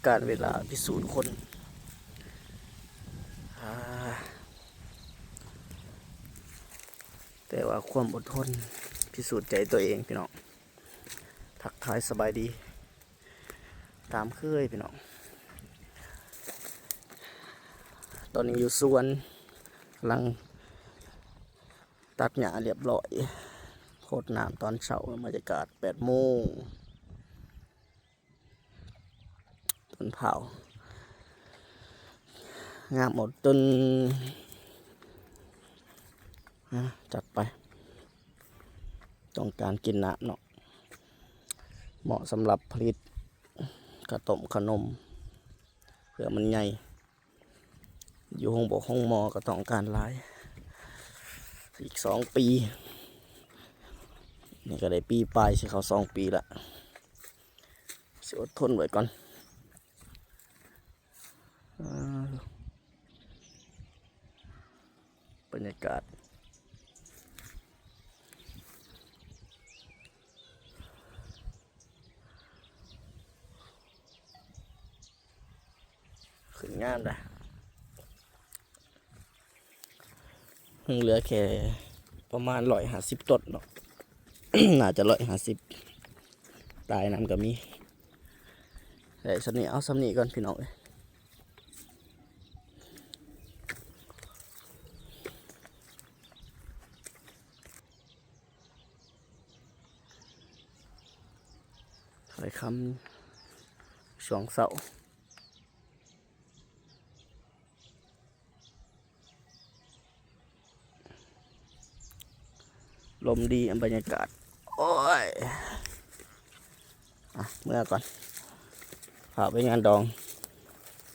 ການເວລາພິສູດຄົນ ອາ ແຕ່ວ່າຄວາມອົດທົນພິສູດໃຈຕົວເອງພີ່ນ້ອງ. ທັກທາຍສະບາຍດີຕາມເຄີຍພີ່ນ້ອງ. ຕອນນີ້ຢູ່ສວນ ກຳລັງຕັດຫຍ້າລຽບຮ້ອຍ ໂພດນ້ຳຕອນເຊົ້າ. ບັນຍາກາດແປດໂມງ ຕົ້ນພ້າວ ງາມອົດຕົນ. ອາ ຈັດໄປ ຕ້ອງການກິນນ້ຳເນາະ ເໝາະສຳລັບຜະລິດກະຕົ້ມຂະໜົມ ເພື່ອມັນໃຫຍ່. ຢູ່ໂຮງໝໍໂຮງໝໍກໍຕ້ອງການຫຼາຍ. ອີກສອງປີ ນີ້ກໍໄດ້ປີປາຍ ຊິເຂົ້າສອງປີລະ ຊິອົດທົນໄວ້ກ່ອນ. ອາ ບັນຍາກາດ ຂຶ້ນງາມເດ້. ຍັງເຫຼືອແຄ່ປະມານຮ້ອຍຫ້າສິບຕົ້ນເນາະ ໜ້າຈະຮ້ອຍຫ້າສິບ ຕາຍນຳກໍມີ. ໄດ້ສ່ຳນີ້ ເອົາສ່ຳນີ້ກ່ອນພີ່ນ້ອງເອີຍ. ຖ້ອຍຄຳຊ່ວງເຊົ້າ ລົມດີ ບັນຍາກາດ ໂອ້ຍ ອະ ເມືອກ່ອນ ພາໄປງານດອງ.